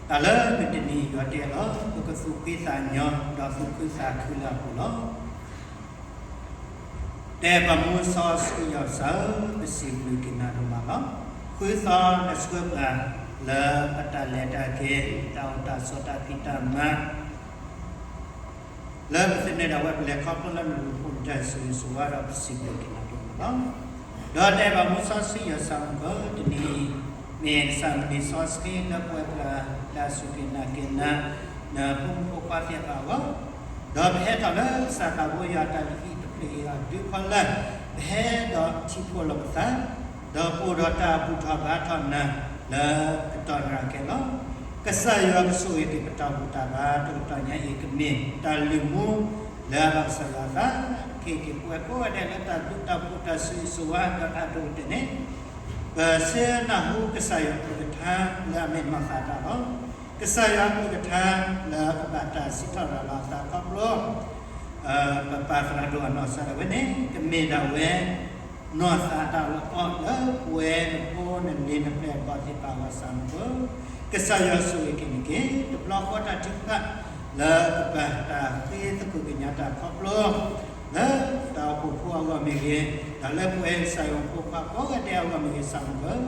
တၢ်လၢမုၢ်တနံၤယွၤတဲလီၤ, ပကသူၣ်ဖှံသးညီ ဒီးသူၣ်ခုသးခုလၢအပူၤလီၤ. တဲပှၤမူစီဆှံယွၤစၢ်ဧၢ, ပစံးဘျုးက့ၤနၤဒိၣ်မးလီၤ. ဃုသီနဆှၢပှၤလၢပတၢ်လဲၤတၢ်က့ၤ, တၢ်အိၣ်တၢ်ဆိး တၢ်ဖံးတၢ်မၤ လၢပသန့ၤဒၣ်ဝဲ ပလဲၤခီဖျိလၢနရူၢ်ဖိတၢ်ဆိၣ်ဂ့ၤဆိၣ်ဝါဒီး ပစံးဘျုးက့ၤနၤဒိၣ်မးလီၤ. ဒီးတဲဘၣ်မူစီဆှံယွၤစၢ်မုၢ်ကီၢ်, တနံၤအံၤ မ့ၢ်ကစၢ်မုၢ်နံၤစီဆှံလၢပဝဲပှၤလၢအစူၢ်က့ၤနာ်က့ၤနၤ, နဖိမုၣ်ဖိခွါသ့ၣ်တဖၣ်အဂီၢ်, ဒီးပဟဲထီၣ်လၢကစၢ်သးဘိယွၤအတၢ်လုၢ်ဟံၣ်တဖျၢၣ်အံၤအဒုခီလၢ်, ပဟဲဒီးထံၣ်ဖှိၣ်လိာ်ပသး ဒီးပအိၣ်ဒီးတၢ်ဘူၣ်ထီၣ်ဘါထီၣ်နၤလၢကတီၢ်ရၤကဲလီၤ. ကစၢ်ယွၤကဆိၣ်ဂ့ၤက့ၤပတၢ်ဘူၣ်တၢ်ဘါတကတီၢ်ညါအံၤ ကမ့ၢ်တၢ်လုၢ်မူလၢအဘၣ်ကစၢ်ယွၤအသး, ကဟ့ၣ်က့ၤပဝဲကိးဂၤဒဲးလၢတၢ်ဘျုးတၢ်ဖှိၣ်တၢ်ဆိၣ်ဂ့ၤဆိၣ်ဝါဒီးတၢ်ဒိၣ်ကတၢၢ်န့ၣ် ပဆၢနၢ်ဟူကစၢ်ယွၤအကလုၢ်ကထါလၢအမ့ၢ်နီၢ်သးတၢ်လီၤ. ကစၢ်ယွၤအကလုၢ်ကထါလၢအဘၣ်တၢ်စံးထီၣ်ရၤလီၤအသးခီဖျိ ပပၢ်သရၣ်ဒိၣ်အနီၢ်ကစၢ်ဒၣ်ဝဲန့ၣ် ကမ့ၢ်ဒၣ်ဝဲ နီၢ်သးတၢ်လီၤအီၣ်လၢပဝဲနဖိနလံၤနပျဲၢ်အဘီၣ်သ့ၣ်တဖၣ်အဂီၢ် ကစၢ်မုၢ်ကီၢ်, ကစၢ်ယွၤဆိၣ်ဂ့ၤက့ၤနက့ၤ တဘျီဃီတၢ်ထုကဖၣ် လၢကဘၣ်တၢ်ဃ့သကိးကညးတၢ်ခီဖျိ လၢတၢ်အိၣ်ဖှိၣ်ဖိအဂီၢ်မ့ၢ်ဂ့ၤ, ဒီးလၢပဝဲကစၢ်ယွၤဖိခွါကိးဂၤဒဲးအဂီၢ်မ့ၢ်ဂ့ၤ ကစၢ်မုၢ်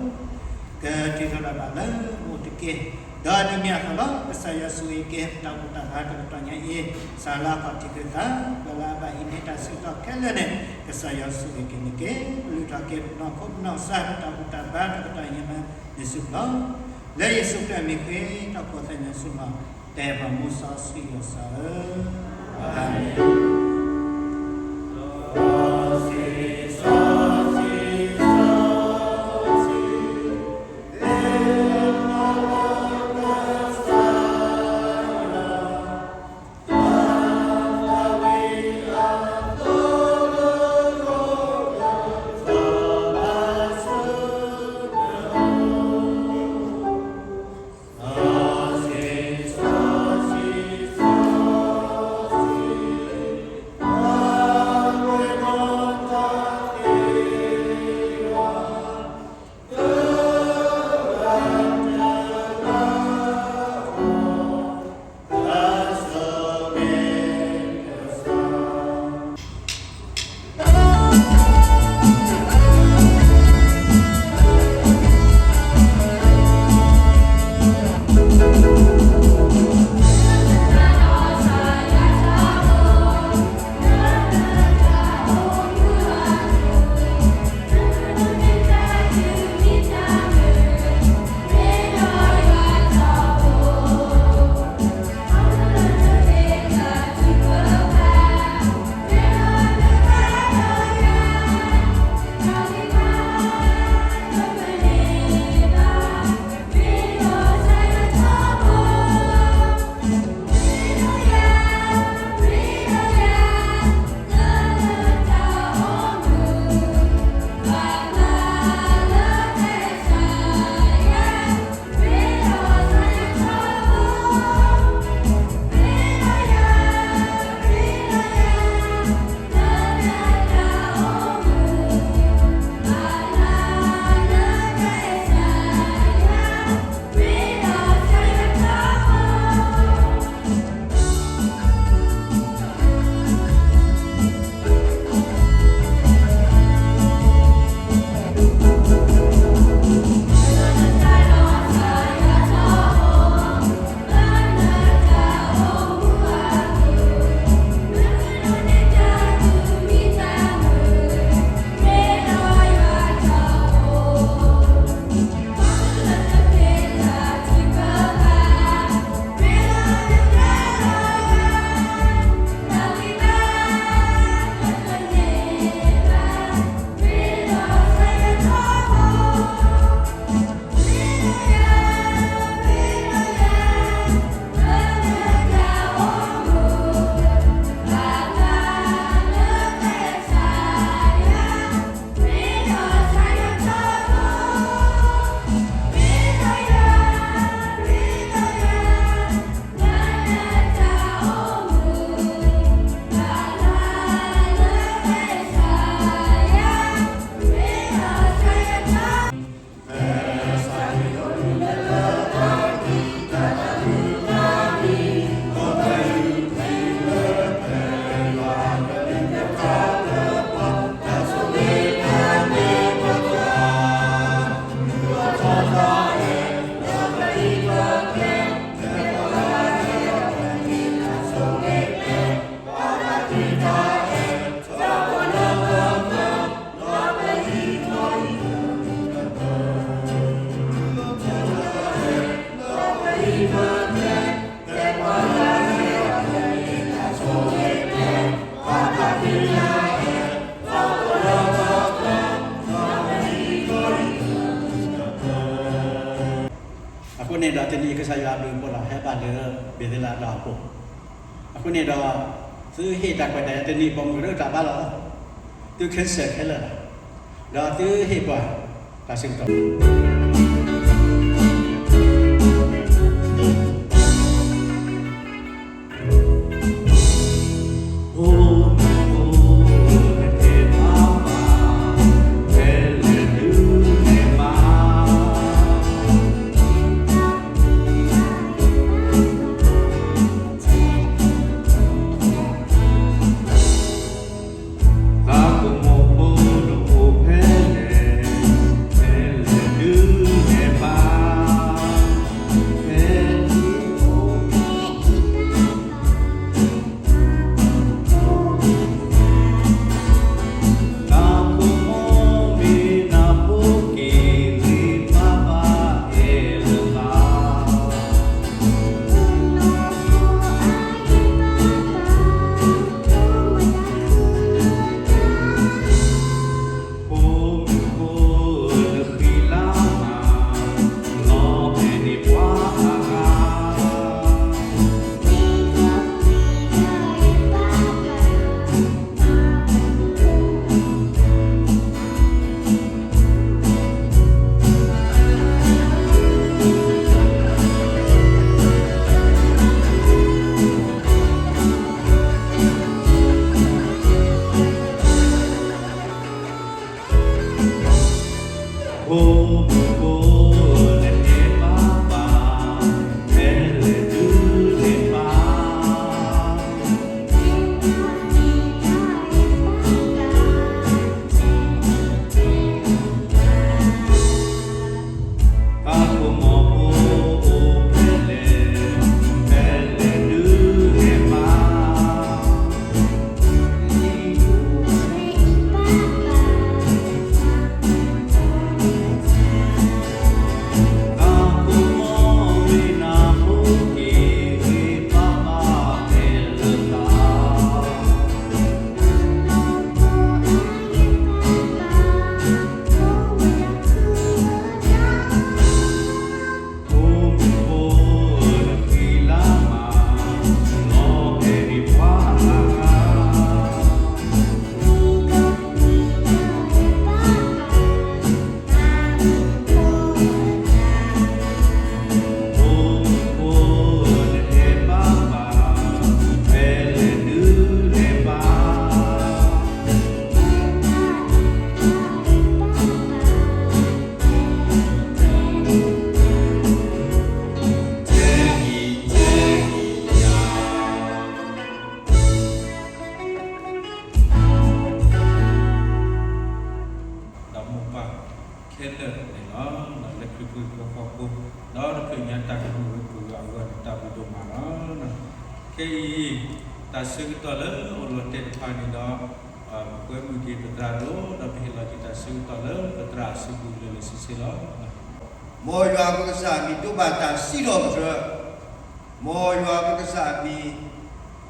ကီၢ် ကတုၤထီၣ်ဒၣ်ဘၣ်လၢမူတက့ၢ်. ဒီးဒ်န့ၣ်အသိးလီၤ ကစၢ်ယွၤဆိၣ်ဂ့ၤက့ၤ ပတၢ်ဘူၣ်တၢ်ဘါတကတီၢ်ညါအံၤ, စးလၢအခီၣ်ထံးက့ၤသး ပှၤလၢအဘၣ်ဟံးန့ၢ်တၢ်ဆၢကတီၢ်ခဲလၢာ်န့ၣ် ကစၢ်ယွၤဆိၣ်ဂ့ၤက့ၤနက့ၤ, ပလုၢ်ထီၣ်က့ၤပနီၢ်ခိပနီၢ်ကစၢ် ပတၢ်ဘူၣ်တၢ်ဘါတကတီၢ်ညါမး နစုပူၤလီၤ. လၢယ့ၣ်ၡူးခရံာ်အမံၤဃ့ထီၣ်ဖိသၣ်ညါဆူမး, တဲပှၤမူစီဆှံယွၤစၢ်ဧၢ, အၤမ့ၣ်. အဃိန့ၣ်ဒီးတနံၤအံၤ ကစၢ်ယွၤအဘျုးအဖှိၣ်လီၤ ဟဲဘၣ်လၢ ဘ့ၤသ့လးတၢ်အိၣ်ဖှိၣ်, အဃိန့ၣ်ဒီး သုဟ့ၣ်တၢ်ကွဲးတၢ် တနံၤပိာ်မုၣ်တဂၤတၢ်ဘါလီၤ, သု cancel ခဲလၢာ်လီၤ, ဒီးသုဟ့ၣ်ပှၤတၢ်ဆၢကတီၢ် ဒီးမိၢ်ပၢ်ခဲလၢာ်န့ၣ်လီၤ. လၢခရံာ်ဖိအဖီခိၣ်, ဒီးတချုးညါတၢ်ကမူၣ်ဝဲပူၤအဂီၢ်န့ၣ် တၢ်ဘျုးဒိၣ်မးလီၤ. ခဲအံၤ တၢ်ဆၢကတီၢ်လၢအိၣ်လီၤတဲာ်တဖၣ်န့ၣ်ဒီး ပကွဲမုာ်က့ၤပသရၣ်ဒိၣ် ဒီးပဟ့ၣ်လီၤက့ၤတၢ်ဆၢကတီၢ်လၢပသရၣ်အစုပူၤလၢာ်လၢာ်ဆ့ဆ့လီၤ. မ်ယွၤပကစၢ်အမံၤဒိးဘၣ်တၢ်စံးထီၣ်ပတြၢၤ, မ်ယွၤပကစၢ်အမံၤ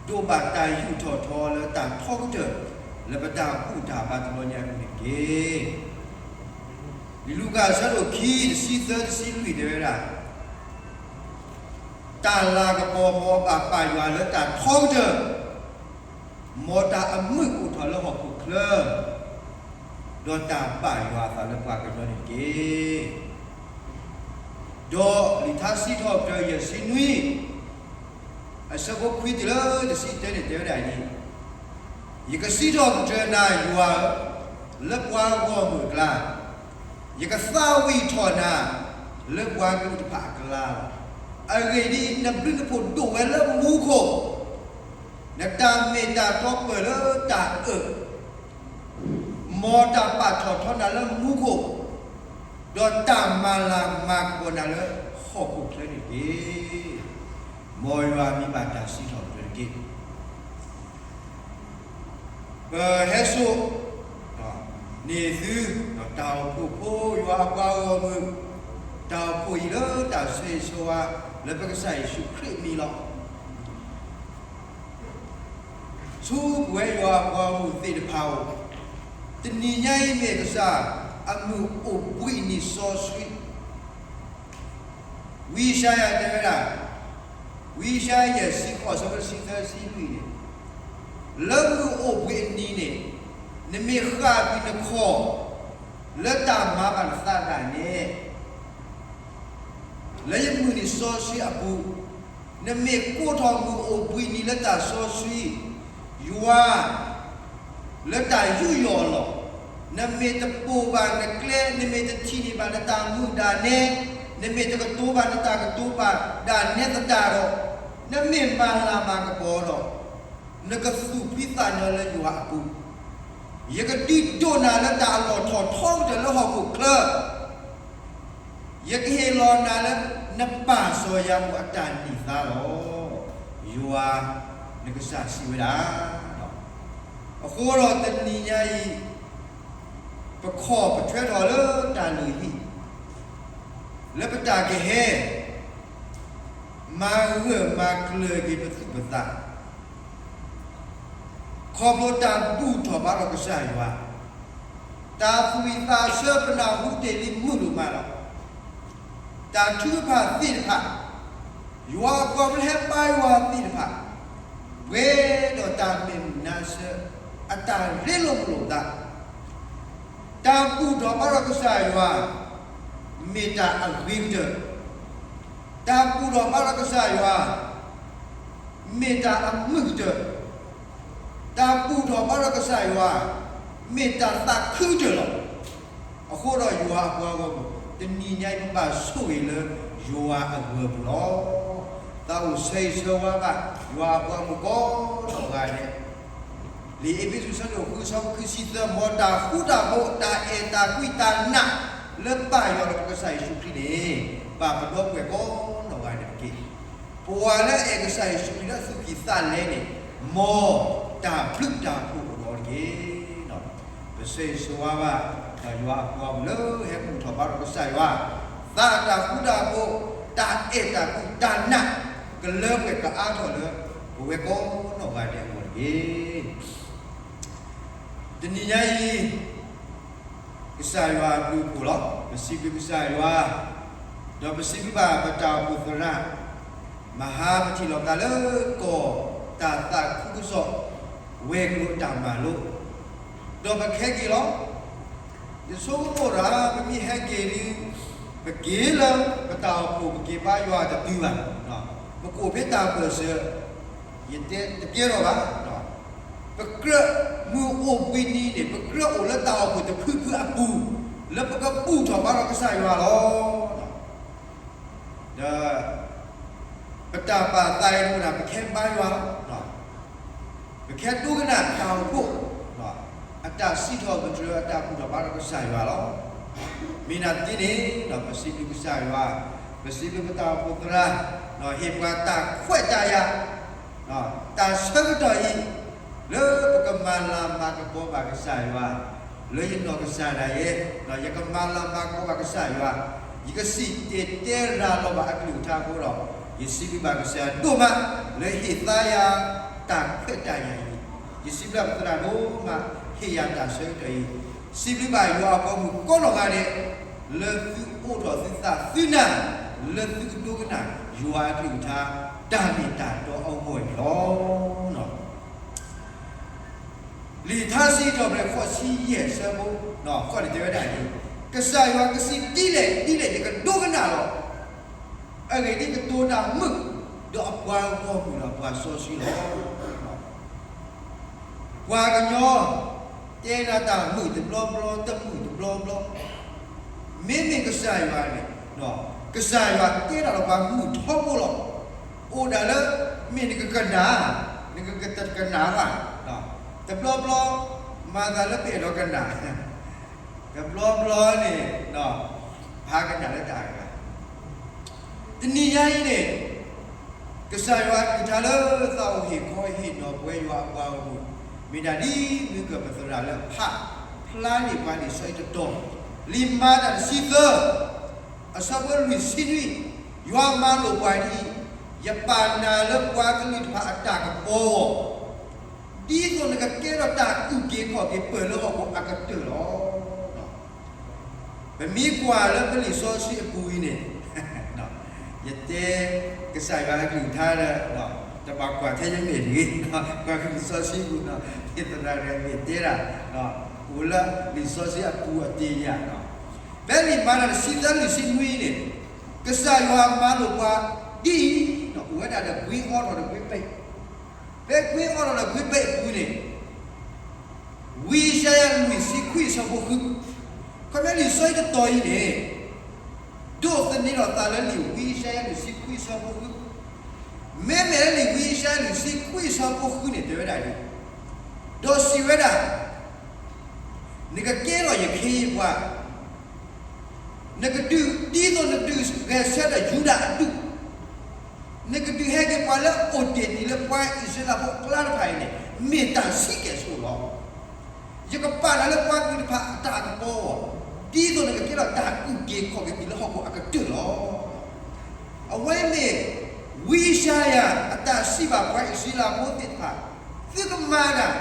ဒိးဘၣ်တၢ်ယူးထီၣ်ထီလၢတၢ်ထီကတၢၢ် လၢပတၢ်ဘူၣ်တၢ်ဘါတဘျီညါအပူၤန့ၣ်တက့ၢ်. လံာ်လူၤကၣ်အဆၢဒိၣ်ခံ တဆံသၢ တဆံလွံၢ်တဲဝဲဒၣ်, တၢ်လၤကပီၤမ်အဘၣ်ပာ်ယွၤလၢတၢ်ထီကတၢၢ်, မ်တၢ်အမုာ်ကအိၣ်ထီၣ်လၢဟီၣ်ခိၣ်ချၢ, ဒီးတၢ်ဘၣ်ယွၤအသးလၢပှၤကညီန့ၣ်တက့ၢ်. ဒီးလံာ်ထါစံးထီၣ်ပတြၢၤ ယဲၢ်ဆံနွံ အဆၢဖိခွံတုၤလၢတဆံတၢန့ၣ်တဲဝဲဒၣ်အံၤ, ယကစံးထီၣ်ပတြၢၤနၤယွၤဧၢ, လၢပှၤဂီၢ်မုၢ်အကျါ, ယကသးဝံၣ်ထီၣ်နၤ လၢပှၤကလုာ်တဖၣ်အကျါလီၤ. အဂ့ၢ်ဒ်အံၤ, နဘျုးနဖှိၣ်ဒိၣ်ဝဲလၢမူခိၣ်, နတၢ်မ့ၢ်တၢ်တီပၢၢ်လၢတၢ်အၢၣ် မ်တၢ်ပာ်ထီၣ်ထီနၤလၢမူခိၣ်, ဒီးတၢ်မၤလၤမၤကပီၤနၤလၢဟီၣ်ခိၣ်ချၢန့ၣ်တက့ၢ်. မ်ယွၤမံၤဘၣ်တၢ်စံးထီၣ်ပတြၢၤတက့ၢ်. ပဟဲစိာ်န့ၢ်သု တၢ်အိၣ်ဖှိၣ်ဖိ ယွၤအပှၤဂီၢ်မုၢ်, တၢ်အိၣ်ဖှိၣ်အံၤလၢတၢ်ဆိၣ်ဂ့ၤဆိၣ်ဝါ လၢပကစၢ်ယ့ၣ်ၡူးခရံာ်အမံၤလီၤ. ဆူပဝဲယွၤအပှၤဂီၢ်မုၢ်သ့ၣ်တဖၣ်အအိၣ်, တနံၤညါအံၤမ့ၢ်ကစၢ်အမုၢ်အိၣ်ဘှံးနံၤစီဆှံ, ဝံယၡါယၤတဲဝဲဒၣ်, ဝံယၡါယၤယဲၢ်ဆံဃိး အဆၢဖိတဆံသၢ ဆံလွံၢ်န့ၣ်, လၢမုၢ်အိၣ်ဘှံးအနံၤန့ၣ်, နမ့ၢ်ဃၣ်ကွံာ်နခီၣ် လၢတၢ်မၤဘၣ်နသးဒၣ်နဲ လၢယမုၢ်နံၤစီဆှံအပူၤ, နမ့ၢ်ကိးထီၣ်မုၢ်အိၣ်ဘှံးနံၤလၢတၢ်စီဆှံ, ယွၤ လၢတၢ်ယူးယီၣ်အလီၢ်, နမ့ၢ်တပိာ်ဘၣ်နကျဲ, နမ့ၢ်တထံၣ်န့ၢ်ဘၣ်နတၢ်မုာ်ဒၣ်နဲ, နမ့ၢ်တကတိၤဘၣ်နတၢ်ကတိၤဘၣ်ဒၣ်နဲသတးဒီး, နမ့ၢ်မၤလၤမၤကပီၤဒီး, နကသူၣ်ဖှံသးညီလၢယွၤအပူၤ, ယကဒုးဒိးနၤလၢတၢ်အလီၢ်ထီၣ်ထီကတၢၢ်လၢဟီၣ်ခိၣ်ချၢ ယကဟ့ၣ်လီၤနၤလၢ နပၢ်စီၤယၤကိာ်အတၢ်န့ၢ်သါလီၤ. ယွၤ နကစၢ်စံးဝဲဒၣ်. အဃိဒီးတနံၤညါအံၤ, ပခီၣ်ပထွဲထီၣ်လၢတၢ်လုၢ်ဟံၣ်, လၢပတၢ်ကဟဲ မၤဂၢၢ်မၤကျၢၤက့ၤပသူၣ်ပသး ခီဖျိတၢ်ဘူၣ်ထီၣ်ဘါထီၣ်ကစၢ်ယွၤ, တၢ်သူၣ်ဝံၣ်သးဆၢပနၢ်ဟူတ့ၢ်လံမုာ်ဒိၣ်မးလီၤ. တၢ်ထုကဖၣ်သ့ၣ်တဖၣ်, ယွၤအပှၤလၢဟဲဘါယွၤသ့ၣ်တဖၣ်, ပှဲၤဒီးတၢ်မဲာ်မုာ်နါဆၢ, အတၢ်ရ့လိာ်မုာ်လိာ်သး တၢ်ဘူၣ်ထီၣ်ဘါထီၣ်ကစၢ်ယွၤ, မ့ၢ်တၢ်အဂ့ၤကတၢၢ်, တၢ်ဘူၣ်ထီၣ်ဘါထီၣ်ကစၢ်ယွၤ, မ့ၢ်တၢ်အမုာ်ကတၢၢ်, တၢ်ဘူၣ်ထီၣ်ဘါထီၣ်ကစၢ်ယွၤ, မ့ၢ်တၢ်သးခုကတၢၢ်လီၤ. အဃိဒီးယွၤအပှၤဂီၢ်မုၢ်, တနံၤညါအံၤပဘၣ်ဆိၣ်ဂ့ၤလၢယွၤအဂၢၤပူၤလီၤ. သးအိၣ်ဆၢဂ့ၤဆၢဝါဘၣ် ယွၤအပှၤဂီၢ်မုၢ်ကိးနီၢ်ဂၤဒဲး လံာ်အ့းဖ့းစူး အဆၢဒိၣ်ဃု အဆၢဖိခံဆံသၢ, မ်တၢ်ဃူတၢ်ဖိး, တၢ်အဲၣ်တၢ်ကွံ တၢ်နာ်လၢပၢ်ယွၤဒီးပကစၢ်ယ့ၣ်ၡူးခရံာ်န့ၣ်, ဘၣ်ပဒီပုၢ်ဝဲၢ်ကိးနီၢ်ဂၤဒဲးတက့ၢ်. ပှၤလၢအအဲၣ်ကစၢ်ယ့ၣ်ၡူးခရံာ်လၢအသူၣ်ကံၢ်သးလဲန့ၣ်, မ်တၢ်ဘျုးတၢ်ဖှိၣ်အိၣ်ဒီးအီၤတက့ၢ်. ပဆၢဂ့ၤဆၢဝါဘၣ် ဒီးယွၤအပှၤဂီၢ်မုၢ်လၢဟဲဘူၣ်ထီၣ်ဘါထီၣ်ကစၢ်ယွၤ, သးတၢ်ဃူတၢ်ဖိး, တၢ်အဲၣ်တၢ်ကွံ တၢ်နာ်, ကလၢပှဲၤကအါထီၣ်လၢ ပဝဲကိးနီၢ်ဂၤဒဲးအဂီၢ်တက့ၢ်. တနံၤညါအံၤ ကစၢ်ယွၤအဘျုးအဖှိၣ်လီၤ. ပစံးဘျုးကစၢ်ယွၤ, ဒီးပစံးဘျုးဘၣ်ပတၢ်အိၣ်ဖှိၣ်သရၣ်, မဟါပထံၣ်လိာ်သးလၢကီၢ်တၢ်သးခုကစီၣ်, ဝဲၤကျိၤအတၢ်မၤလိ, ဒီးပခဲက့ၤလီၤ. ယဆိကမိၣ်တၢ် ပမ့ၢ်ဟဲက့ၤဒုး, ပက့ၤလၢပတၢ်အိၣ်ဖှိၣ် ပက့ၤဘါယွၤတတုၤဘၣ်, ပကအိၣ်ဖဲတၢ်ပၢၢ်ဆၢ, ယတဲတကဲထီၣ်ဘၣ်. ပကြၢးမုၢ်အိၣ်ဘှံးနံၤန့ၣ် ပကြၢးအိၣ်လၢတၢ်အိၣ်ဖှိၣ်တဖုဖုအပူၤ, လၢပကဘူၣ်ထီၣ်ဘါထီၣ်ကစၢ်ယွၤလီၤ. ဒီး ပတၢ်ပာ်သးအံၤမ့ၢ်ဒၣ် ပကဟဲဘါယွၤလီၤ. ပကဟဲဒိကနၣ်တၢ်အိၣ်ဖှိၣ်, အတၢ်စံးထီၣ်ပတြၢၤ အတၢ်ဘူၣ်ထီၣ်ဘါထီၣ်ကစၢ်ယွၤလီၤ. မ့ၢ်နာ်သက့န့ၣ် ပစံးဘျုးကစၢ်ယွၤ, ပစံးဘျုးပတၢ်အိၣ်ဖှိၣ်သရၣ်, ဟ့ၣ်ပှၤတၢ်ခွဲးတၢ်ယာ်, တၢ်ဆၢကတီၢ်အံၤ, လၢပကမၤလၤမၤကပီၤဘၣ်ကစၢ်ယွၤ, လၢယနီၢ်ကစၢ်ဒၣ်ယဲ, ယကမၤလၤမၤကပီၤဘၣ်ကစၢ်ယွၤ, ယကစံၣ်တဲၤတဲရၤလီၤဘၣ်အကလုၢ်ကထါအဃိဒီး, ယစံးဘျုးဘၣ်ကစၢ်ယွၤဒိၣ်မး လၢဟ့ၣ်သါယၤ တၢ်ခွဲးတၢ်ယာ်အံၤ, ယစံးဘျုးပသရၣ်ဒိၣ်မး ဟ့ၣ်ယၤတၢ်ဆၢကတီၢ်အံၤ, စံးဘျုးဘၣ်ယွၤအပှၤဂီၢ်မုၢ်ကိးနီၢ်ဂၤဒဲး, လၢသုအိးထီၣ်သုသးသုနၢ်, လၢသုကဒိကနၣ် ယွၤအကလုၢ်ကထါ တၢ်မ့ၢ်တၢ်တီအဂီၢ်န့ၣ်လီၤ. လံာ်ထါစံးထီၣ်ပတြၢၤ ဃိးဆံယဲၢ် အဆၢဖိဃိးန့ၣ် တဲဝဲဒၣ်အံၤ, ကစၢ်ယွၤကစံးဒ်လဲၣ်ဒ်လဲၣ် ယကဒိကနၣ်လီၤ. အဂ့ၢ်ဒ်အံၤ, ကတိၤတၢ်မုာ်ဒီးအပှၤဂီၢ်မုၢ်ဒီးအပှၤစီဆှံလီၤ. ပှၤကညီ တဲနၤတၢ်မုာ်တဘျီဘျီ တမုာ်တဘျီဘျီ, မ့မ့ၢ်ကစၢ်ယွၤန့ၣ်, ကစၢ်ယွၤတဲဒၣ်ဒီးပှၤမုာ်ထီဘိလီၤ. အိၣ်ဒၣ်လၢ မ့ၢ်နကကနၣ်, နကကနၣ်ဘၣ်, တဘျီဘျီ မၤသးလၢပအဲၣ်ဒိးကနၣ်, တဘျီဘျီန့ၣ် ဟးကနၣ်လၢတၢ်အဂၤ တနံၤညါအံၤန့ၣ်, ကစၢ်ယွၤအကလုၢ်ကထါလၢသးအိၣ်ဟ့ၣ်ခီဟ့ၣ်နီၤပဝဲယွၤအပှၤဂီၢ်မုၢ်, မ့ၢ်ဒၣ်ဒ်မုၢ်ကပၢၤသရၣ်လၢဖးဖျါန့ၢ်ပှၤန့ၣ် ဆၢအံၤတတီၤ, လံာ်မၤတၢ်တဆံသၢ, အဆၢဖိလွံၢ်ဆံနွံ, ယွၤမၤလိာ်ပှၤဒ်အံၤ, ယပာ်နၤလၢပှၤကလုာ်တဖၣ်အတၢ်ကပီၤအဂီၢ်, ဒ်သိးနကကဲထီၣ်တၢ်အုၣ်က့ၤခီၣ်က့ၤပၢၢ်လၢဟီၣ်ခိၣ်အကတၢၢ်လီၤ. ပမ့ၢ်ကွၢ်လၢပလံာ်စီဆှံအပူၤအံၤန့ၣ်, ယတဲ ကစၢ်ယွၤအကလုၢ်ကထါဒီး တဘၣ်ကွၢ်ထဲယမဲာ်တဂ့ၤ, ကွၢ်လံာ်စီဆှံပူၤဒီး ယသရၣ်တဂၤမ့ၢ်တဲဒၣ် အိၣ်လၢလံာ်စီဆှံအပူၤအတ့ၢ်ယၤ, ဖဲလံာ်မၤတၢ်တဆံသၢလွံၢ်ဆံနွံန့ၣ် ကစၢ်ယွၤမၤလိာ်ပှၤဒ်အံၤ, အိၣ်ဝဲဒၣ်ဒီးကွ့အီထီၣ်ဒီးကွ့ပဲာ်, ဖဲကွ့အီထီၣ်ဒီးကွ့ပဲာ်အပူၤန့ၣ် ဝံယၡါယၤလွံၢ်ဆံခွံအဆၢဖိဃု, ခီဖျိလံာ်စီဆှံတတီၤအံၤန့ၣ် ဒိးသန့ၤထီၣ်သးလၢလံာ်ဝံယၡါယၤလွံၢ်ဆံခွံအဆၢဖိဃု, မ့မ့ၢ်လၢလံာ်ဝံယၡါယၤလွံၢ်ဆံခွံအဆၢဖိဃုန့ၣ် တဲဝဲဒၣ်ဒ်အံၤ, ဒီးစံးဝဲဒၣ်, နကကဲထီၣ်ယခ့ယပှၤ နကဒုးဒ်သိးနဒုးဂဲၤဆၢထၢၣ်ယူဒၤအဒူၣ်, နကဒုးဟဲက့ၤပှၤလၢအိၣ်တ့ၢ်ဒံးလၢပှၤအံၣ်စရ့လးဖိအကျါတဖၣ်အံၤန့ၣ် မ့ၢ်တၢ်ဆံးကဲၣ်ဆိးလီၤ. ယကပာ်နၤလၢပှၤကလုာ်တဖၣ်အတၢ်ကပီၤအဂီၢ်, ဒ်သိးနကကဲထီၣ်တၢ်အုၣ်က့ၤခီၣ်က့ၤတုၤလၢဟီၣ်ခိၣ်အကတၢၢ်လီၤ. အဝဲမ့ၢ် ဝံယၡါယၤအတၢ်စံးဘၣ်ပှၤအံၣ်စရ့လးဖိသ့ၣ်တဖၣ်, သုကမၤတၢ်,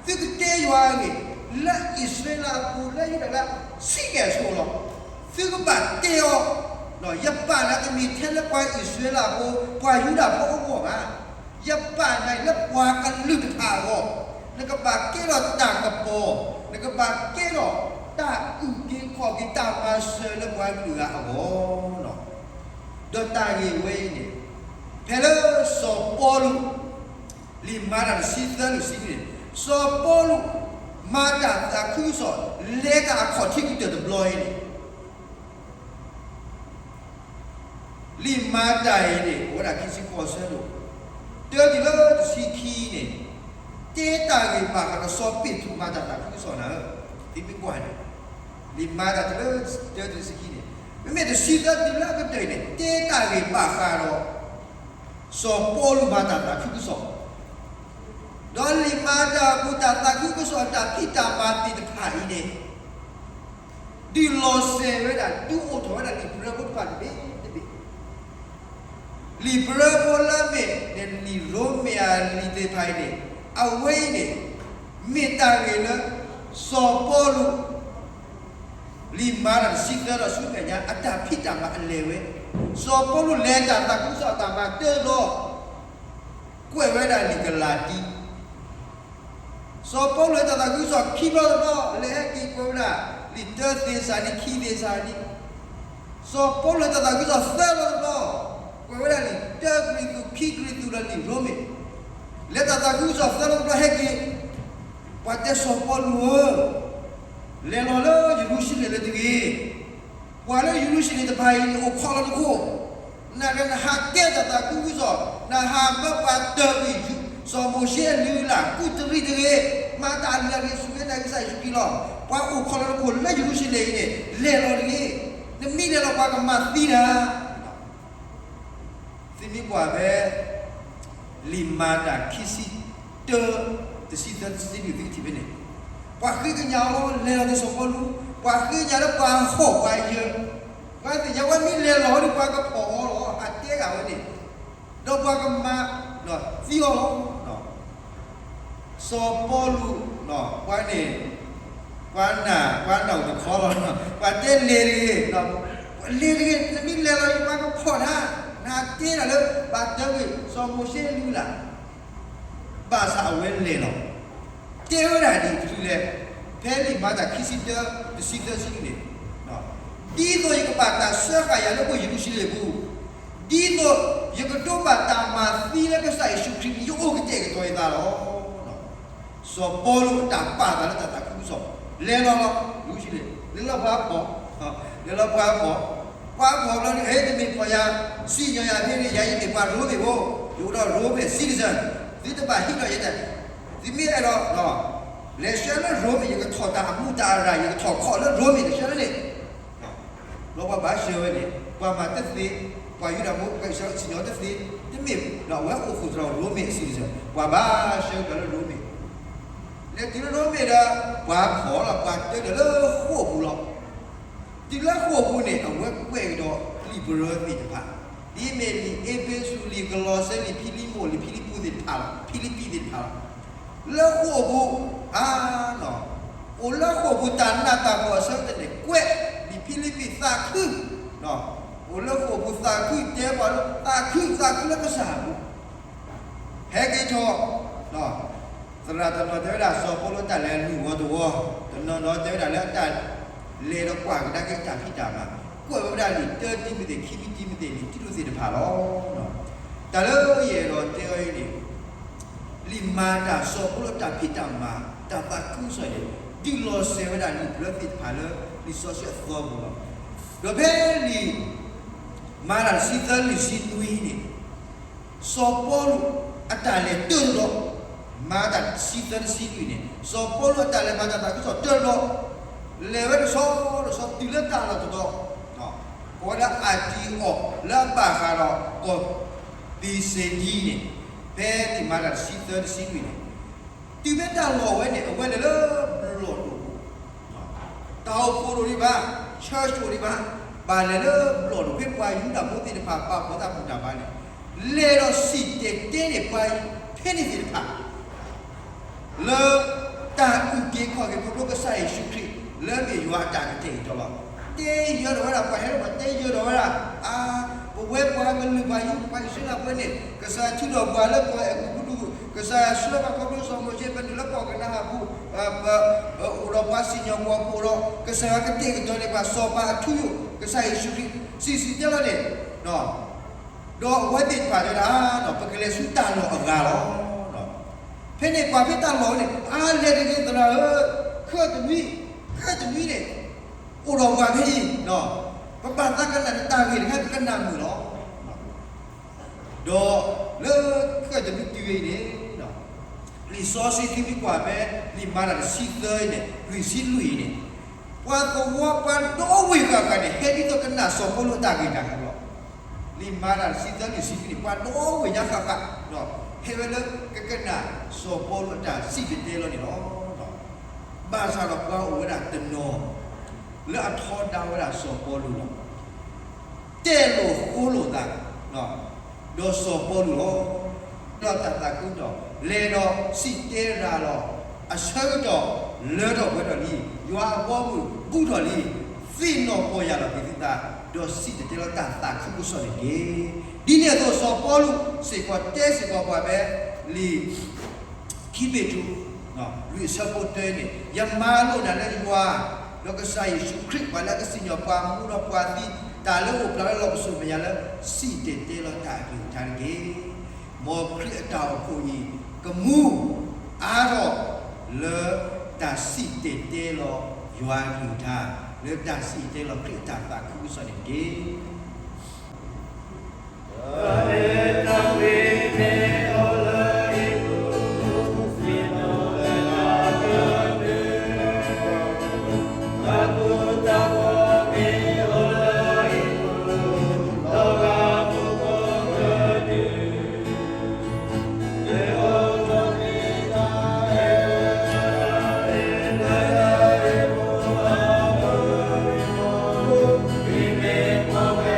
သုကတဲယွၤအဂ့ၢ်, လၢအံၣ်စရ့လးအပူၤလၢယူဒၤလၢ ဆံးကဲၣ်ဆိးလီၤ. သုကဘၣ်တဲအီၤ, ယပာ်နၤတမ့ၢ်ထဲလၢပှၤအံၣ်စရ့လးဖိ, ပှၤယူဒၤဖိအဂီၢ်ဘၣ်, ယပာ်နၤအံၤလၢပှၤကလုာ်တဖၣ်အဂီၢ်, နကဘၣ်ကဲထီၣ်တၢ်ကပီၤ, နကဘၣ်ကဲထီၣ်တၢ်အုၣ်က့ၤခီၣ်က့ၤတၢ်မၤစၢၤလၢပှၤကလုာ်ဂၤအဂီၢ်လီၤ. ဒီးတၢ်ဂ့ၢ်ဝဲအံၤန့ၣ်, ဖဲလၢစီၤပီလူး လံာ်မၤတၢ်တဆံသၢလွံၢ်ဆံန့ၣ်, စီၤပီလူး မၤတၢ်သးခုကစီၣ် လဲၤတၢ်အခီၣ်ထံးကတၢၢ်တဘျီအံၤန့ၣ်, လံာ်မၤတၢ်အံၤန့ၣ် အိၣ်ဝဲဒၣ်ခံဆံဃိးဆၢဒိၣ်, တၢတုၤလၢတဆံခံန့ၣ်, တဲတၢ်ဂ့ၢ်ဘၣ်ဃးဒီးစီၤပ့းတရူးမၤတၢ်သးခုကစီၣ်နၤဧၢ, သုမ့ၢ်ကွၢ်န့ၣ်, လံာ်မၤတၢ်တုၤလၢတၢတုၤတဆံခံန့ၣ်, မ့မ့ၢ်တဆံသၢတုၤလၢအကတၢၢ်န့ၣ် တဲတၢ်ဂ့ၢ်ဘၣ်ဃးဒီး စီၤပီလူးမၤတၢ်သးခုကစီၣ်, ဒီးလံာ်မၤတၢ်အပူၤတၢ်သးခုကစီၣ်အတၢ်ဖံးတၢ်မၤသ့ၣ်တဖၣ်အံၤန့ၣ် ဒုးလီၤစဲၤဝဲဒၣ် ဒုးအိၣ်ထီၣ်ဝဲဒၣ်လံာ်ပရၢဖိတဖၣ်တဘ့ၣ်တဘ့ၣ်, လံာ်ပရၢဖိလၢမ့ၢ်န့ၣ်လံာ်ရိမ့ၤဧါလံာ်သ့ၣ်တဖၣ်အံၤန့ၣ်, အဝဲအံၤန့ၣ် မ့ၢ်တၢ်ဂ့ၢ်လၢ စီၤပီလူး လံာ်မၤတၢ်တဆံသၢဒီးဆူမဲာ်ညါ အတၢ်ဖံးတၢ်မၤအလဲၤဝဲ, စီၤပီလူးလဲၤတၢ်သးခုကစီၣ်အတၢ်မၤတၢ်လီၤ, ကွဲးဝဲဒၣ်လံာ်ကလၤတံ, စီၤပီလူးလဲၤတၢ်သးခုကစီၣ်ခံဘျီတဘျီ လဲၤဟဲက့ၤကွဲးဝဲဒၣ် လံာ်တၢသ့းစၤလနံ ခံသ့းစၤလနံ, စီၤပီလူးလဲၤတၢ်သးခုကစီၣ်သၢဘျီတဘျီ, ကွဲးဝဲဒၣ်လံာ်တၢကရံၣ်သူး ခံကရံၣ်သူးဒီးလံာ်ရိမ့ၤ, လဲၤတၢ်သးခုကစီၣ်သၢဘျီတဘျီဟဲက့ၤ, ပှၤတဲစီၤပီလူးဧၢ, လဲၤလီၤလၢယရူၤၡလ့ၣ်လၢတဂ့ၤ, ပှၤလၢယရူၤၡလ့ၣ်တဖၣ်အံၤန့ၣ် အိၣ်ခိးလီၤနခိၣ်, နကနဟးကဲတၢ်သးခုကစီၣ်, နဟးမၢပှၤတၢၢ်ကွံာ် စီၤမိၤၡ့အလုၢ်အလၢ် ကူၣ်တရံးတဂ့ၤ, မၤတၢ်အလုၢ်အလၢ်တဂ့ၤ, စူၢ်က့ၤနာ်က့ၤကစၢ်ယ့ၣ်ၡူးခရံာ်လီၤ. ပှၤအိၣ်ခိးလီၤနခိၣ်လၢယရူၤၡလ့ၣ်အံၤန့ၣ် လဲၤလီၤတဂ့ၤ, နမ့ၢ်လဲၤလီၤပှၤကမၤသံနၤ သုမ့ၢ်ကွၢ်ဖဲ လံာ်မၤတၢ်ခံဆံတၢ တဆံသၢ တဆံလွံၢ် သုကထံၣ်ဖဲန့ၣ်, ပှၤဃ့ကညးအီၤလီၤ, လဲၤလီၤဒီးစီၤပီလူး, ပှၤဃ့ကညးလၢပှၤဟီၣ်ပှၤယၢၤ, ပှၤသ့ၣ်ညါဝဲမ့ၢ်လဲၤလီၤဒီး ပှၤကဖီၣ်အီၤလီၤ, အတဲဂၤဝဲန့ၣ်, ဒီးပှၤကမၤသံအီၤလီၤ. စီၤပီလူး ပှၤန့ၣ် ပှၤနာ် ပှၤနာ်အိၣ်တခီလီၤ, ပှၤတဲလဲၤတဂ့ၤ, လဲၤတဂ့ၤ, နမ့ၢ်လဲၤလီၤ ယပှၤကဖီၣ်နၤ, နဟးတဲတၢ်လၢ ဘၣ်တၢၢ်ကွံာ် စီၤမိၤၡ့အလုၢ်အလၢ်, ဘၣ်ဆၣ်အဝဲလဲၤလီၤ. တဲဝဲဒၣ်ဒ်အံၤ တချုးလဲၣ်, ဖဲလံာ်မၤတၢ်ခံဆံတၢ တဆံသၢဆံလွံၢ်န့ၣ်, ဒ်သိးယကဘၣ်တၢ်စၢဃာ်ယၤလၢပှၤယရူၤၡလ့ၣ်အပူၤ, ဒ်သိးယကဒိးဘၣ်တၢ်မၤသံလၢကစၢ်ယ့ၣ်ၡူးခရံာ် ယအိၣ်ကတဲာ်ကတီၤယသးလီၤ. စီၤပီလူးအတၢ်ပာ်သးလၢတၢ်သးခုကစီၣ်, လဲၤလီၤလီၤ ယရူၤၡလ့ၣ်, လဲၤလီၤပှၤဖီၣ်, လဲၤလီၤပှၤဖီၣ်, ပှၤဖီၣ်ဘျီန့ၣ် ဟဲတမ့ၢ်ဖီၣ်ယၤ, စံၣ်ညီၣ်ယၤဖဲန့ၣ် ယၤယမ့ၢ်ပှၤရိမ့ၤဖိ, ယအိၣ်ဒီးရိမ့ၤ citizen, သုတဘၣ်ဟံးထီၣ်ယၤ, သုမ့ၢ်အဲၣ်ဒိး လဲၤဆှၢလၢရိမ့ၤ ယကထီၣ်တၢ်အမူးတၢ်အရၤ ယကထီၣ်ခီၣ်လၢရိမ့ၤ လဲၤဆှၢလၢန့ၣ် ဘျီပှၤဘၣ်ဆှၢဝဲန့ၣ် ပှၤမၤတသ့, ပှၤယူဒၤဖိ ပှၤအံၣ်စရ့လးစံၣ်ညီၣ်တသ့, တမ့ၢ်ဒီးအဝဲအိၣ်ဃုာ်သရၣ်ရိမ့ၤအစုစၢၤ, ပှၤဘၣ်ဆှၢကဒီးလၢရိမ့ၤ, လဲၤတုၤလၢရိမ့ၤဒီး ပှၤဖီၣ်လီၤ ပှၤတၢ်ဒီးလၢဃိာ်ပူၤလီၤ. တုၤလၢဃိာ်ပူၤန့ၣ် အဝဲကွဲးကဒီးလံာ်ပရၢသ့ၣ်တဖၣ်, ဒ်အမ့ၢ်လံာ်အ့းဖ့းစူး လံာ်ကလီးစဲ လံာ်ဖံလံမိၣ် လံာ်ဖံလံပူးသ့ၣ်တဖၣ်လီၤ, ဖံလံပံသ့ၣ်တဖၣ်လီၤ. လၢဃိာ်ပူၤ အါ အိၣ်လၢဃိာ်ပူၤတၢ်နးတၢ်ဖှီၣ်အဆၢကတီၢ်န့ၣ် ကွဲးလံာ်ဖံလံပံသးခု, အိၣ်လၢဃိာ်ပူၤသးခုတဲပှၤလၢ သးခု သးခုလၢကစၢ်ပူၤ ဟဲက့ၤထီၣ်, သရၣ်တနီၤတဲဝဲဒၣ် စီၤပီလူးအတၢ်လဲၤလွံၢ်ဝီတဝီ, တနီၤနီၤတဲဝဲဒၣ်လၢအတၢ်လဲၤဒီးကွၢ်ကဒါက့ၤအတၢ်ဖံးတၢ်မၤ, ကွဲးဝဲဒၣ်လံာ်တၢတံၤမသ့း ခံတံၤမသ့း လံာ်တံတူးသ့ၣ်တဖၣ်လီၤ. တၢ်လၢယအဲၣ်ဒိးတဲအီၤအံၤန့ၣ် လံာ်မၤတၢ်စီၤပီလူးအတၢ်ဖံးတၢ်မၤ တၢ်သးခုကစီၣ်န့ၣ် ဒုးလီၤစဲၤဝဲဒၣ်လံာ်ပျၢၤသ့ၣ်တဖၣ်လၢ လံာ်စီဆှံအသီပူၤလီၤ. ဒီးဖဲလံာ်မၤတၢ်တဆံသၢ လွံၢ်ဆံနွံန့ၣ် စီၤပီလူးအတၢ်လဲၤတၢတဘျီ, မၤတၢ်တဆံသၢ တဆံလွံၢ်န့ၣ် စီၤပီလူးအတၢ်လဲၤမၤတၢ်သးခုကစီၣ်တၢတဘျီ, လဲၤဝဲတဆီတဆီတုၤလၢတၢ်လီၢ်တတီၤ, ကိးဝဲလၢအၣ်တံၤအီး လၢအဘၣ်ဃးဒီးကီၢ်ပံးစ့ၣ်ဒံန့ၣ်, ဖဲလံာ်မၤတၢ်တဆံသၢ တဆံလွံၢ်န့ၣ် တုၤဖဲတၢ်လီၢ်ဝဲန့ၣ် အဝဲလဲၤလၢဘျီၣ်ဒိၣ်ပူၤ, တၢ်အိၣ်ဖှိၣ်ဒိၣ်ဒံးဘၣ်, church ဒိၣ်ဒံးဘၣ်, ဘၣ်လဲၤလၢဘျီၣ်ဒိၣ် ဖဲပှၤယူဒၤဖိသ့ၣ်တဖၣ် ပာ်ဖှိၣ်သးပူၤတၢ်ဘါန့ၣ်, လဲၤဒီးစံၣ်တဲၤတဲန့ၢ်ပှၤဖဲန့ၣ်သ့ၣ်တဖၣ် လၢတၢ်အုၣ်က့ၤခီၣ်က့ၤခီဖျိကစၢ်ယ့ၣ်ၡူးခရံာ် လၢမ့ၢ်ယွၤအတၢ်ကတဲာ်ကတီၤလီၤ. တဲယၢၤဒီးဝဲဒၣ် ပှၤဟဲလၢပှၤတဲယၢၤဒီးဝဲဒၣ်, အါ, ပဝဲပှၤကလုာ်ပှၤယူဒၤပှၤအံၣ်စရ့လးဖိန့ၣ် ကစၢ်ယွၤထုးထီၣ်ပှၤလၢကီၢ်အဲၤကူပတူး, ကစၢ်ယွၤဆှၢပှၤခီဖျိစီၤမိၤၡ့ ပနုာ်လၢကီၢ်ကနၤအၣ်ပူၤ, ပအိၣ်ဒီးပှၤစံၣ်ညီၣ်ကွီၢ်အိၣ်ဒီး ကစၢ်ယွၤကတဲာ်ကတီၤန့ၢ်ပှၤစီၤပၤအထူအယိာ် ကစၢ်ယ့ၣ်ၡူးခရံာ်, စံၣ်စံၣ်တဲလီၤန့ၣ် ဒီးအဝဲသ့ၣ်တဖၣ်တဲဝဲဒၣ်, ပကလဲၤဆူတၢ်လီၢ်အဂၤလီၤ. ဖဲန့ၣ်ပှၤဖဲတၢ်လီၢ်ဝဲန့ၣ် အါလဲၤတဂ့ၤသရၣ်ဧၢ, ခၢၣ်တနွံ, ခၢၣ်တနွံန့ၣ် အိၣ်ဒီးပှၤဖဲအံၤ, ပဘၣ်သးကနၣ်တၢ်ဂ့ၢ်တခါ ပကနၣ်မုာ်လီၤ. ဒီးလၢခၢၣ်တနွံတုၤဝဲအံၤန့ၣ် လံာ်စီဆှံခံမံၤကွၢ်ဖဲ လံာ်မၤတၢ်တဆံသၢအံၤန့ၣ် လွံၢ်ဆံလွံၢ်အံၤန့ၣ်, ပှၤသဝီပှၤဒီဝ့ၢ်ဃၣ်ဃၣ်န့ၣ် ဟဲဒ်သိးကနၣ်စီၤပီလူးအတၢ်ဂ့ၢ်တၢ်ကျိၤလီၤ. လံာ်မၤတၢ်တဆံသၢ လွံၢ်ဆံလွံၢ်န့ၣ် ပှၤဒီဝ့ၢ်ညါဃၣ်ဃၣ် ဟဲဝဲလၢကကနၣ်စီၤပီလူးအတၢ်စံၣ်တဲၤတဲလီၤန့ၣ်လီၤ. ဘၣ်ဆၣ်ဒီးပှၤအိၣ်ဝဲဒၣ်တနီၤ လၢအထီဒါဝဲဒၣ်စီၤပီလူးလီၤ. တဲလိာ်ဃိလိာ်သး ဒီးစီၤပီလူးလီၤ. ဒီးတၢ်သးခုကစီၣ် လဲၤဒီးစံၣ်တဲၤတဲလီၤ, အဆၢကတီၢ်လၢထီၣ်ပှဲၤထီၣ်လံ, ယွၤအဘီအမုၢ်ဘူးထီၣ်လံ, သ့ၣ်နီၣ်ပီၢ်ယၢ်လီၤက့ၤသုသး, ဒီးစံၣ်တဲၤတဲလီၤတၢ်သးခုကစီၣ်န့ၣ်တက့ၢ်. ဒ်န့ၣ်အသိးစီၤပီလူးစ့ၢ်ကီးတဲစ့ၢ်ကီးပှၤဖဲ လံာ် ခံပ့းတရူး လွံၢ်အဆၢဖိတၢန့ၣ်, ယမၤလိာ်နၤလၢယွၤ ဒီးကစၢ်ယ့ၣ်ၡူးခရံာ် ပှၤလၢအကစံၣ်ညီၣ်ပှၤမူဒီးပှၤသံ, တၢ်လၢအိၣ်ဖျါလၢလီၢ်ပစိာ်မဲာ်ညါလၢ စံၣ်တဲၤတဲလီၤတၢ်အကလုၢ်ကထါတက့ၢ်. မ်ခရံာ်အတၢ်အိၣ်ဖှိၣ်အံၤ ကမူအါထီၣ်လၢတၢ်စံၣ်တဲၤတဲလီၤယွၤအကလုၢ်ကထါ, လၢတၢ်စံၣ်တဲၤတဲလီၤခရံာ်အတၢ်သးခုကစီၣ်န့ၣ်တက့ၢ်.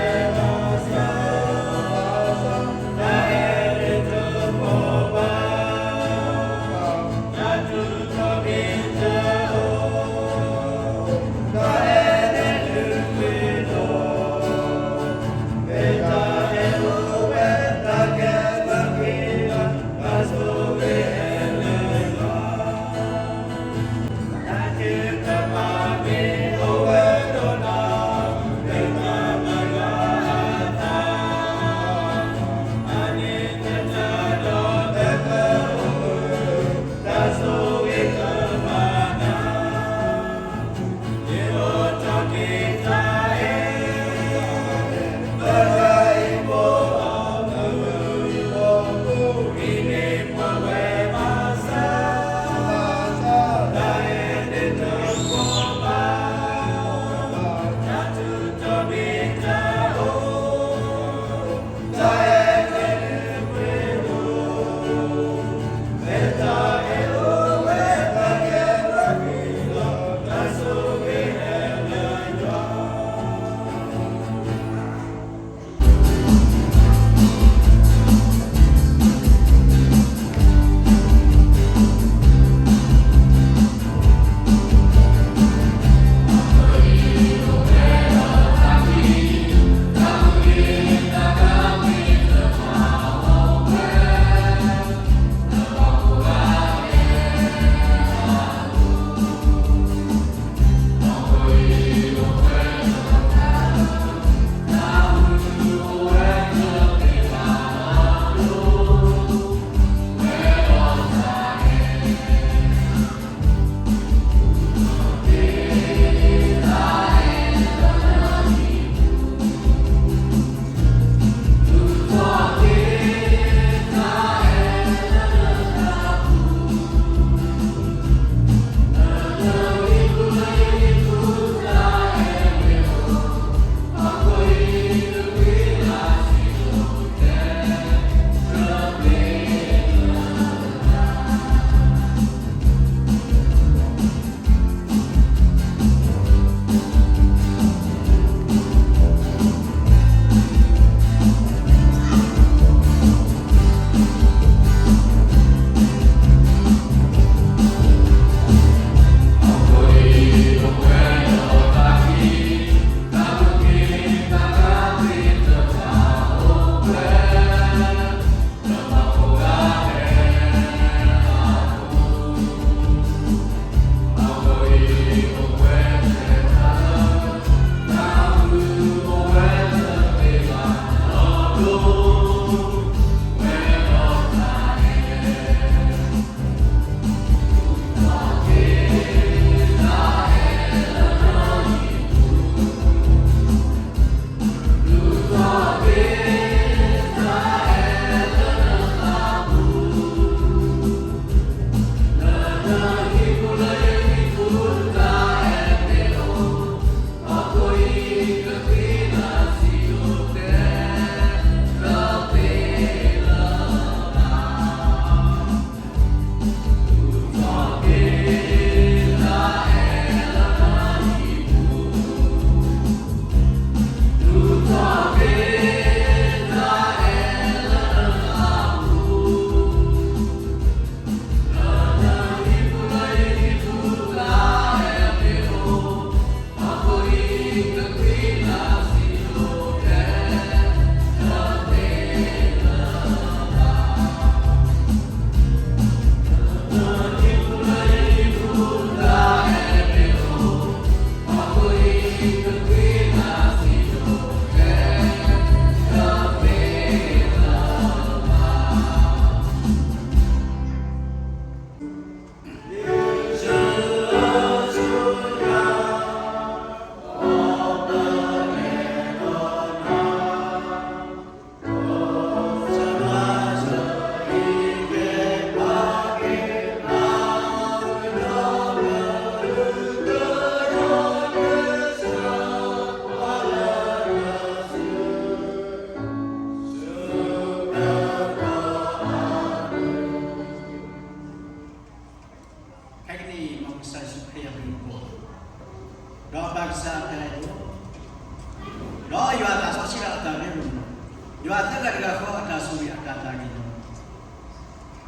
တဂၤတဂၤဃီအတၢ်ဆိၣ်ဂ့ၤအတၢ်သးကညီၤ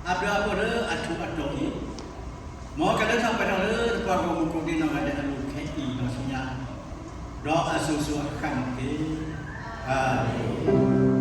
အဘျုးအဖှိၣ်လၢအထူးအတီၤအံၤ, မ်ကလၢထီၣ်ပှဲၤထီၣ်လၢပှၤဂီၢ်မုၢ်ကိးဒံနီၢ်ဂၤဒဲးအလိၤခဲအံၤဒီးဆူညါ, ဒီးအစိၤစိၤအဃၣ်န့ၣ်တက့ၢ်. အၤမ့ၣ်.